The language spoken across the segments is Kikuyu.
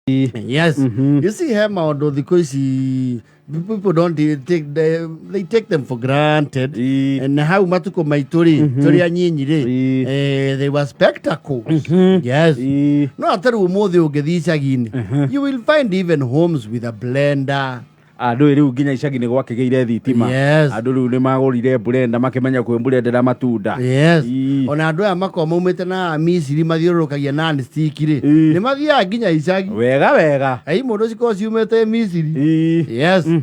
Yes. You see he maũndũ thikũ ici people don't take they take them for granted. Na hau matukũ maitũ rĩ, tũrĩ anyinyi rĩ, they were spectacles. Yes. No ata rĩu ũmũthĩ ũngĩthiĩ icagi-inĩ, you will find even homes with a blender. Andũ rĩu nginya icagi-inĩ gwakĩgĩire thitima. Andũ rĩu nĩ magũrire blender, makĩmenya kwĩ blender matunda. Ona andũ aya makoragwo maumĩte na Misiri mathiũrũrũkagia non stick rĩ, nĩ mathiaga nginya icagi. Wega wega. Ai mũndũ cikoragwo ciumĩte Misiri.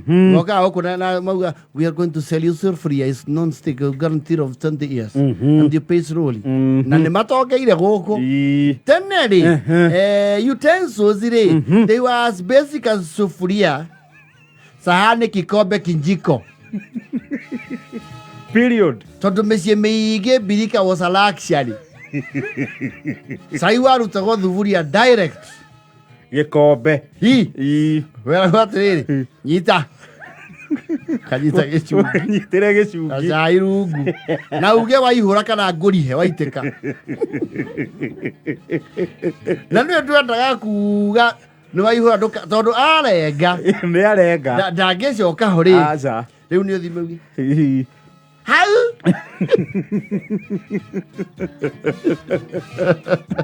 Mokaga gũkũ na mauga, "We are going to sell you sufuria, is non stick, guarantee of 20 years and you pay slowly." Na nĩ matongeire gũkũ. Tene rĩ, utensils rĩ, they were as basic as sufuria, sahani, kikombe, kijiko. Period. Tondũ mĩciĩ mĩingĩ mbirika was a luxury. Cai warutagwo thuburia direct. Gĩkombe. Hi. Weragwo atĩrĩrĩ, nyita kanyita gĩcungi. Nyitĩre gĩcungi. Gacai rungu na uge waihũra kana ngũrihe waitĩka, na nĩwe twendaga kuga nĩ waihũra tondũ arenga. Nĩ arenga. Ndangĩcoka ho rĩ. Aca. Rĩu nĩ ũthime uge hau.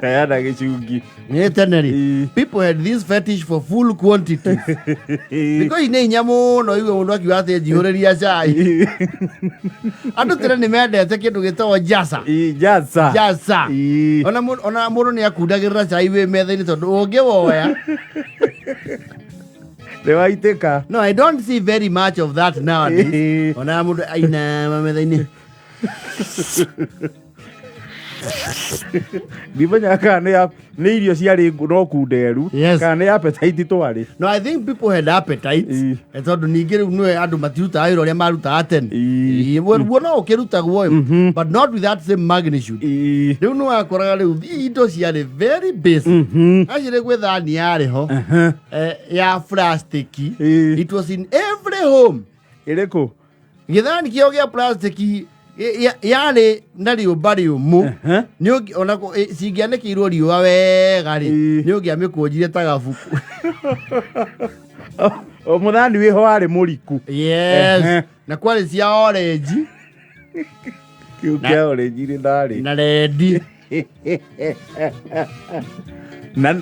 Heana gĩcungi. Nĩ tene rĩ, people had this fetish for full quantities. Thikũ ici nĩ hinya mũno igue mũndũ akiuga atĩ njihũrĩria cai. Andũ tene nĩ mendete kĩndũ gĩtagwo jasa. Jasa. Jasa. Ona mũndũ nĩ akundagĩrĩra cai wĩ metha-inĩ tondũ ũngĩwoya Nĩ waitĩka. No, I don't see very much of that nowadays. Ona mũndũ ainama metha-inĩ. Ndimenyaga kana nĩ irio ciarĩ no kunderu kana nĩ appetite twarĩ. No, I think people had appetite. Tondũ ningĩ rĩu nĩwe andũ matirutaga wĩra ũrĩa marutaga tene. Guo no ũkĩrutagwo ĩ, but not with that same magnitude. Rĩu nĩ wakoraga rĩu indo ciarĩ very basic. Actually gwĩ thani yarĩ ho ya plastic. It was in every home. Ĩrĩkũ? Gĩthani kĩo gĩa plastic yarĩ na rĩũmba rĩũmũ. Nĩ ona cingĩanĩkĩirwo riũa wega rĩ, nĩ ũngĩamĩkũnjire ta gabuku. O mũthani wĩho warĩ mũriku. Yes. Na kwarĩ cia orange. Kĩu kĩa orange rĩ ndarĩ. Na red. Na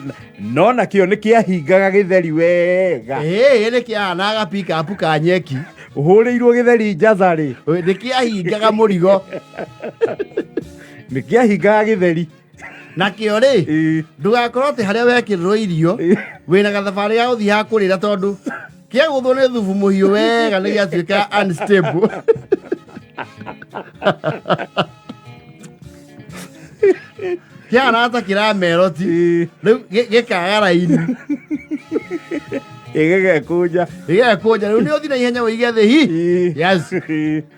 no nakĩo nĩ kĩahingaga gĩtheri wega. Ĩĩ, nĩ kĩahanaga pickup ka nyeki. Ũhũrĩirwo gĩtheri njaca rĩ. Nĩ kĩahingaga mũrigo. Nĩ kĩahingaga gĩtheri. Nakĩo rĩ, ndũgakorwo atĩ harĩa wekĩrĩrwo irio wĩna gathabarĩ ga gũthiĩ ha kũrĩra, tondũ kĩagũthwo nĩ thubu mũhiũ wega nĩ gĩatuĩka unstable. Kĩahana ta kĩrameroti rĩu gĩkaga raini. Gĩgekũnja. Gĩgekũnja. Rĩu nĩ ũthiĩ na ihenya ũige thĩ hi. Yes.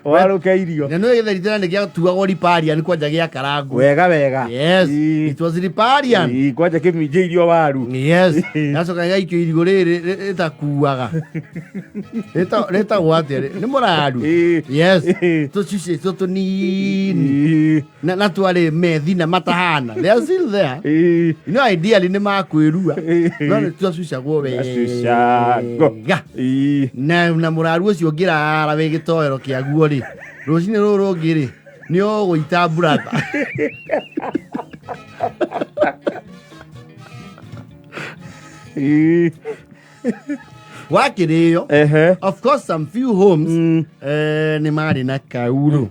Warũke irio. Na nĩ gĩtheri tena nĩ gĩatuagwo riparian kwanja gĩakarangwo. Wega wega. Yes. It was riparian. Kwanja kĩminjĩirio waru. Yes. Gacoka gĩgaikio irigũ rĩrĩ rĩtakuaga. Rĩtagwo atĩa rĩ? Nĩ mũraru. Yes. Tũcucĩ tũ tũnini. Na twarĩ methi na matahana. They are still there. Ideally nĩ makwĩrua. No nĩ twacucagwo wega. Na mũraru ũcio ũngĩrara wĩ gĩtoero kĩaguo rĩ, rũcinĩ rũrũ rũngĩ rĩ, nĩ ũgũita mburatha. Wakĩrĩo. Of course some few homes nĩ marĩ na kaurũ.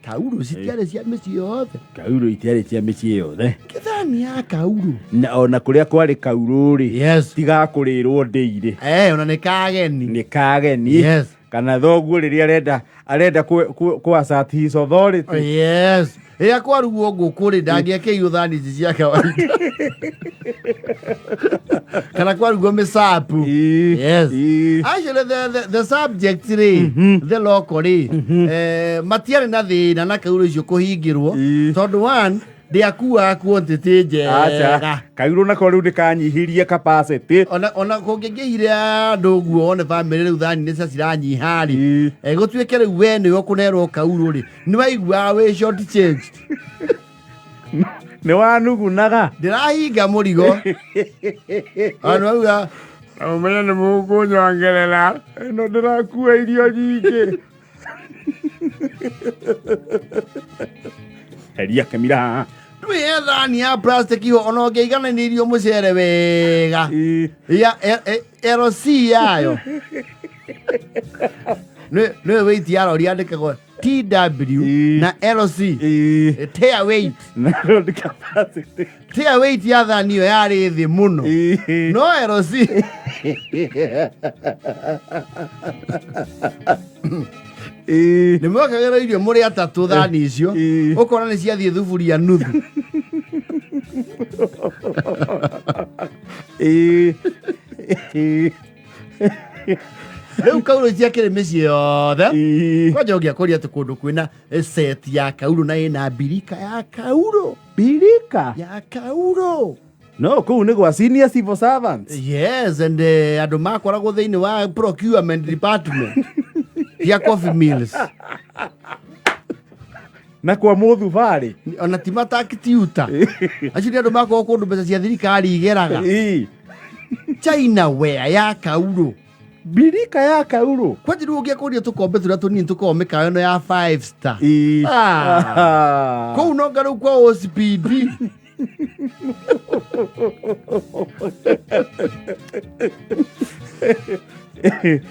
Kaurũ citiarĩ cia mĩciĩ yothe. Kaurũ itiarĩ cia mĩciĩ yothe. Kĩthani ya kaurũ. Na ona kũrĩa kwarĩ kaurũ rĩ, tigakũrĩrwo ndĩirĩ. Ona nĩ kageni. Nĩ kageni. Kana thoguo rĩrĩa arenda kũ assert his authority. Yes. Rĩrĩa kwarugwo ngũkũ rĩ, ndangĩekĩirwo thani ici cia kawaida. Kana kwarugwo mĩcapu. Yes. Actually the subject rĩ, the local rĩ, matiarĩ na thĩna na kaurũ icio kũhingĩrwo, tondũ one ndĩakuaga quantity njega. Aca. Kaurũ nako rĩu nĩ kanyihirie capacity. Ona kũngĩngĩhire andũ ũguo one family rĩu thani nĩ ciranyiha rĩ, gũtuĩke rĩu we nĩwe ũkũnerwo kaurũ rĩ, nĩ waiguaga wĩ short changed. Nĩ wanugunaga. Ndĩrahinga mũrigo. Andũ auga ũmenye nĩ mũkũnyongerera. Ĩno ndĩrakua irio nyingĩ. Heria kĩmira haha. Ndũĩ he thani ya plastic ho ona ũngĩigananĩirio mũcere wega. Ĩ. Ya LC yayo. Nĩ nĩ weight ya rori yandĩkagwo TW Ĩ. na LC. Ĩ. Tear weight. Na load capacity. Tear weight ya thani ĩyo yarĩ thĩ mũno. Ĩ. No LC. Ĩ. Nĩ mwekagĩra irio mũrĩ atatũ thani icio. Ĩ. Ũkona nĩ ciathiĩ thuburia nuthu. Ĩ. Ĩ. Rĩu kaurũ ciakĩrĩ mĩciĩ yothe. Ĩ. Kwanja ũngĩakũria atĩ kũndũ kwĩna set ya kaurũ na ĩna mbirika ya kaurũ. Birika. Ya kaurũ. No kũu nĩ gwa senior civil servants. Yes, and andũ makoragwo thĩinĩ wa procurement department ya coffee mills. Na kwa mũthubarĩ. Ona ti matakitiuta. Acio nĩ andũ makoragwo kũndũ mbeca cia thirikari igeraga. Ĩ. China ware ya kaurũ. Birika ya kaurũ. Kwanja rĩu ũngĩakũria tũkombe tũrĩa tũnini tũkoragwo mĩkawa ĩno ya five star. Ĩ. Ah. Ah. Kũu no nga rĩu kwa OCPD.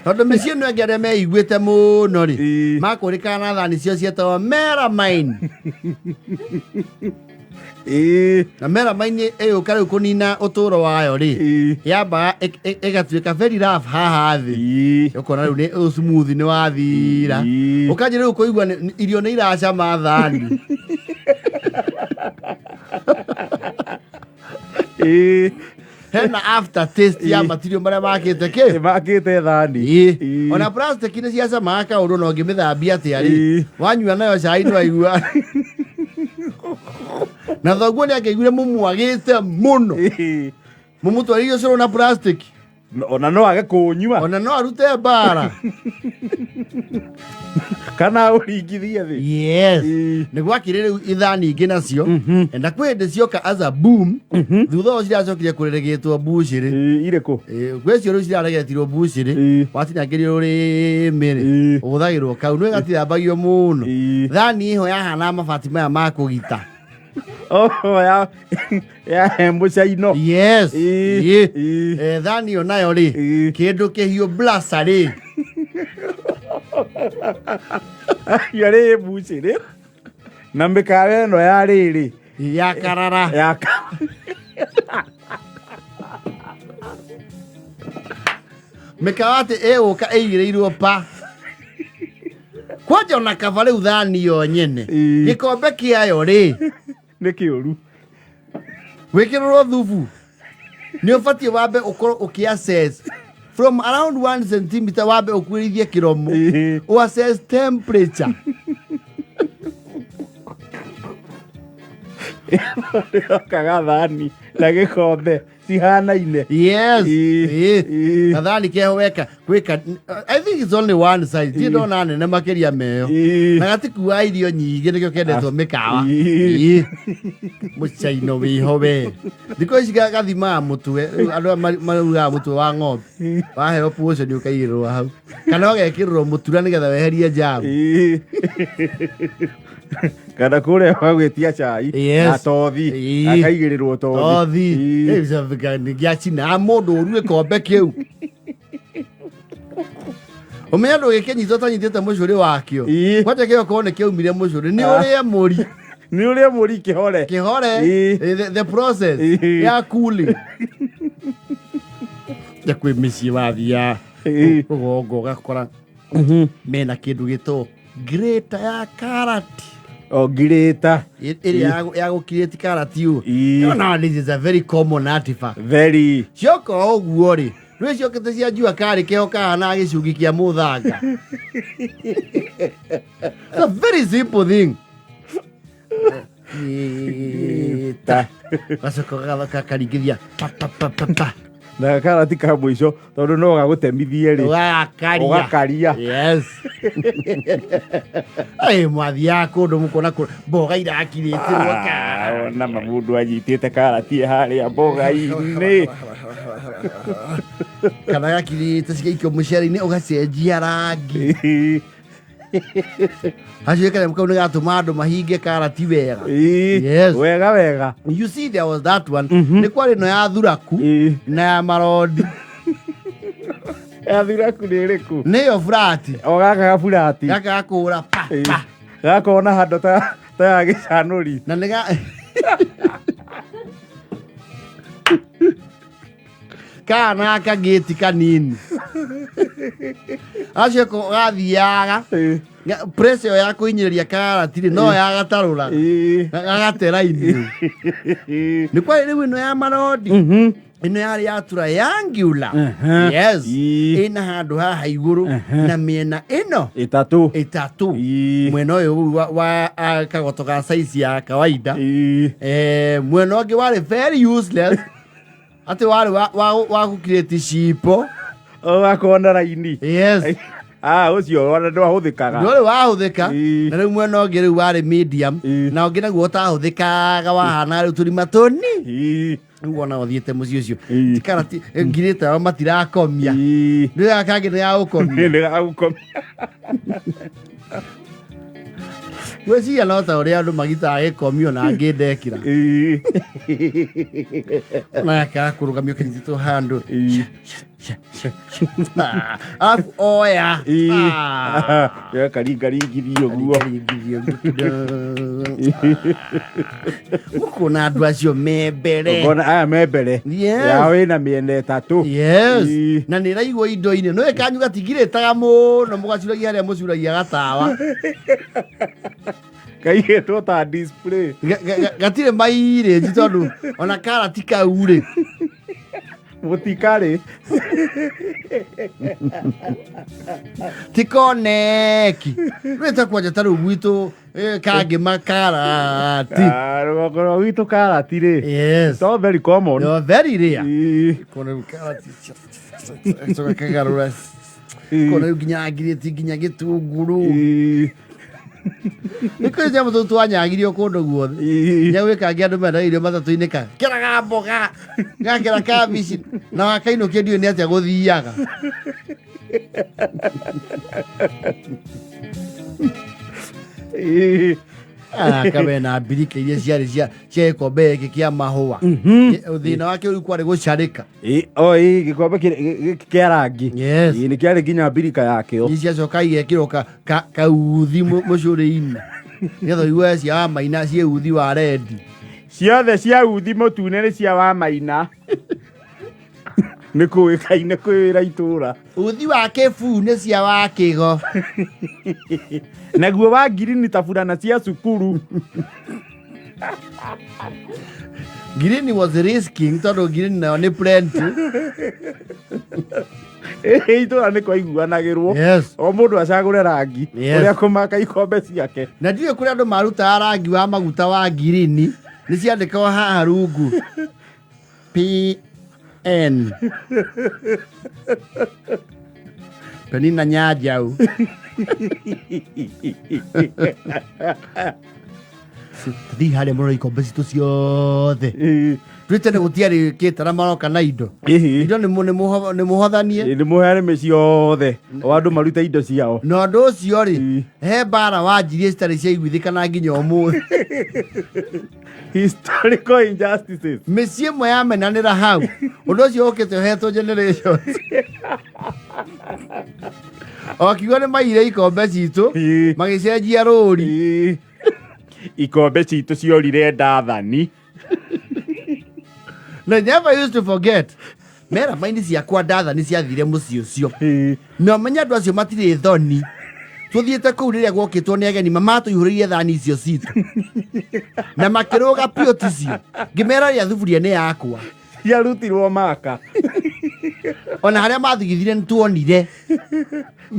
Tondũ mĩciĩ ĩno ĩngĩ arĩa meiguĩte mũno rĩ Ĩ. makũrĩkaga na thani cio cietagwo melamine. Ĩ. Na melamine ĩgũka rĩu kũnina ũtũũro wayo rĩ Ĩ. yambaga ĩgatuĩka very rough haha thĩ. Ĩ. Ũkona rĩu nĩ smooth nĩ wathira. Ĩ. Ũkanjia rĩu kũigua irio nĩ iracama thani. Ĩ. Hena after taste ya Ĩ. matirio marĩa makĩte kĩ. Makĩte thani. Ĩ. Ĩ. Ona plastic nĩ ciacamaga kaũndũ na ũngĩmĩthambia atĩa rĩ Ĩ. wanyua nayo cai ndwaigua. Na thoguo nĩ angĩaiguire mũmwagĩte mũno. Ĩ. Mũmũtwarĩire ũcũrũ na plastic. Ona no age kũnyua. Ona no arute mbara. Kana ũringithie thĩ. Yes. Ĩ. Nĩ gwakĩrĩ rĩu ithani ingĩ nacio. Na kwĩ hĩndĩ cioka as a boom. Thutha ũcio ciracokire kũreregetwo mbucĩrĩ. Ĩ, irĩkũ? Ĩ, gwĩ cio rĩu ciraregetirwo mbucĩrĩ. Ĩ. Watinangĩrio rũrĩmĩ rĩ. Ĩ. Ũhũthagĩrwo kau. Nĩ gatithambagio mũno. Ĩ. Thani ĩho yahana mabati maya ma kũgita. Oh, ya hembũca ino. Yes. Ĩ. Ĩ. Ĩ. Thani ĩyo nayo rĩ Ĩ. kĩndũ kĩhiũ blasa rĩ. Yarĩ mbucĩrĩ na mĩkawa ĩno ya rĩrĩ Ya karara. ya Mĩkawa atĩ ĩgũka ĩigĩrĩirwo pa. Kwanja ona kaba rĩu thani yo nyene. Ĩ. Gĩkombe kĩayo rĩ. Nĩ kĩũru. Wĩkĩrĩrwo thubu. Nĩ ũbatiĩ wambe ũkorwo ũkĩ-assess from around 1 centimeter wambe ũkuĩrithie kĩromo. Ĩ. Ũassess temperature. Ĩrokaga thani na gĩkombe cihanaine. Yes. Ĩ. Ĩ. Ĩ. Gathani keho weka gwĩka I think it's only one size. Ndirĩ ndona nene makĩria meyo. Ĩ. Na gatikuaga irio nyingĩ nĩkĩo kendetwo mĩkawa. Ĩ. Ĩ. Mũcaino wĩho we. Thikũ ici gathimaga mũtwe. Rĩu andũ aya marugaga mũtwe wa ng'ombe. Waheo portion ũkaigĩrĩrwo hau. Kana ũgekĩrĩrwo mũtura nĩgetha weherie jam. Ĩ. Kana kũrĩa gwagwĩtia cai Yes. na tothi Ĩ. akaigĩrĩrwo tothi. Tothi. Ĩ. Gĩacina mũndũ ũru gĩkombe kĩu. Ũmenye ndũgĩkĩnyita ũtanyitĩte mũcũrĩ wakĩo. Ĩ. Kwanja kĩo korwo nĩ kĩaumire mũcũrĩ nĩ Ah. ũrĩe mũri. Nĩ ũrĩa mũri kĩhore. Kĩhore. Ĩ. The process Ĩ. ya cooling. Ya kwĩ mĩciĩ wathiaga Ĩ. rũgongo ũgakora mena kĩndũ gĩtagwo grater ya karati. O ngirĩta. Ĩrĩa ya gũkirĩti karati ũ. Ĩ. You know, this is a very common artifact. Very. Cioka ũguo rĩ nĩ ciokĩte cia njua karĩ kĩho kahana gĩcungi kĩa mũthanga. It's a very simple thing. Ita. Gacoka gakaringithia pa pa pa pa pa. Na karati ka mũico tondũ no gagũtemithie rĩ. Ũgakaria. Ũgakaria. Yes. Ĩ, mwathiaga kũndũ mũkona mboga irakirĩtĩrwo. Ah, ona ma mũndũ anyitĩte karati harĩa mboga-inĩ. Kana gakirĩte cigaikio mũcere-inĩ ũgacenjia rangi. Acio kanyamũ kau nĩ gatũma andũ mahinge karati wega. Yes. Wega wega. You see, there was that one. Nĩ kwarĩ ĩno ya thuraku na ya marondi. Ya thuraku nĩ ĩrĩkũ? Nĩyo burati. O gaka gaburati. Gaka gakũra pa pa. Gakona handũ ta ya gĩcanũri. Na nĩ ga kana kagĩti kanini acio ko gathiaga press ĩyo ya kũhinyĩrĩria karati rĩ no yagatarũraga gagate raini. Nĩ kwarĩ rĩu ĩno ya marondi, ĩno yarĩ ya triangular. Yes. Ĩna handũ haha igũrũ na mĩena ĩno ĩtatũ. Ĩtatũ. Mwena ũyũ wa kagoto ga size ya kawaida. Mwena ũngĩ warĩ very useless, atĩ warĩ wa gũkirĩti cipo. Ũgakona raini. Yes. Ah, ũcio ona ndwahũthĩkaga. Ndwarĩ wahũthĩka. Na rĩu mwena ũngĩ rĩu warĩ medium. Na ũngĩ naguo ũtahũthĩkaga wahana rĩu tũrima tũni. Rĩu wona ũthiĩte mũciĩ ũcio tikarati ngirĩte ao matirakomia. Nĩ gaka kangĩ nĩ gagũkomia. Nĩ gagũkomia. Gwĩciria no ta ũrĩa andũ magitaga gĩkomio na ngĩ ndekĩra na gaka kũrũgamio kanyitĩtwo handũ. Arabu oya. Ah. Karingaringithio guo. Mũkuona andũ acio me mbere. Ũkona aya me mbere. Yes. Yao ĩna mĩena ĩtatũ. Yes. Na nä raigwo indo-inĩ no kanyu gatingirĩtaga mũno mũgacuragia harĩa mũcuragia gatawa. Kaigĩtwo ta display. Gatirĩ mairĩnji tondũ ona karati kau rĩ. Mũtikarĩ. Tikoneki rwĩta kwanja ta rĩu gwitũ kangĩ makarati. Ah, rũgongo rwa gwitũ karati rĩ. Yes. So very common. No, very rare. Kona rĩu karati coka kagarũra. Kona rĩu nginya ngirĩti nginya gĩtũngũrũ. Nĩ kũrĩ nyamũ tũu twanyagirio kũndũ guothe. Nginya gwĩ kangĩ andũ menda irio matatũ-inĩ ka kĩraga mboga gakĩra kabici na wakainũkia ndiũĩ nĩ atĩa gũthiaga. Kabe na mbirika iria ciarĩ cia gĩkombe gĩkĩ kĩa mahũa. Thĩna wake rĩu kwarĩ gũcarĩka. O ĩ gĩkombe gĩkĩ kĩa rangi. Yes. Ĩ, nĩ kĩarĩ nginya mbirika yakĩo. Ici ciacoka igekĩrwo kauthi mũcũrĩ-inĩ nĩgetha ũigue cia wa maina ciĩ uthi wa rendi. Ciothe cia uthi mũtune nĩ cia wa maina. Nĩ kũĩkaine kwĩ wĩra itũra. Uthi wa kĩbuu nĩ cia wa kĩgo. Naguo wa ngirini ta burana cia cukuru. Ngirini was risking tondũ ngirini nayo nĩ plenty. Itũra nĩ kwaiguanagĩrwo. Yes. O mũndũ acagũre rangi Yes. ũrĩa kũmaka ikombe ciake. Na ndiũĩ kũrĩa andũ marutaga rangi wa maguta wa ngirini nĩ ciandĩkagwo haha rungu PN Penina Nyanjau. Tũthiĩ harĩa mũrore ikombe citũ ciothe. Twĩ tene gũtiarĩ kĩtara maroka na indo. Indo nĩ mũhothanie. Nĩ mũheane mĩciĩ yothe o andũ marute indo ciao. Na ũndũ ũcio rĩ, he mbara wanjirie citarĩ ciaiguithĩkana nginya ũmũthĩ. Historical injustices. Mĩciĩ ĩmwe yamenanĩra hau ũndũ ũcio ũkĩte ũhetwo generations o kiugo nĩ maire ikombe citũ magĩcenjia rũri. Ikombe citũ ciorire ndathani. Na never used to forget mera-inĩ ciakwa ndathani ciathire mũciĩ ũcio na ũmenye andũ acio matirĩ thoni tũthiĩte kũu rĩrĩa gwokĩtwo nĩ ageni mamatũihũrĩirie thani icio citũ na makĩrũga biũ ticio ngĩmera rĩa thuburia nĩ yakwa. Ciarutirwo maka. Ona harĩa mathigithire nĩ tuonire.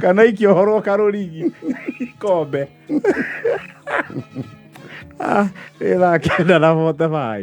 Kana ikĩohorwo karũrigi ikombe. Ah, nĩ thaa 9:45.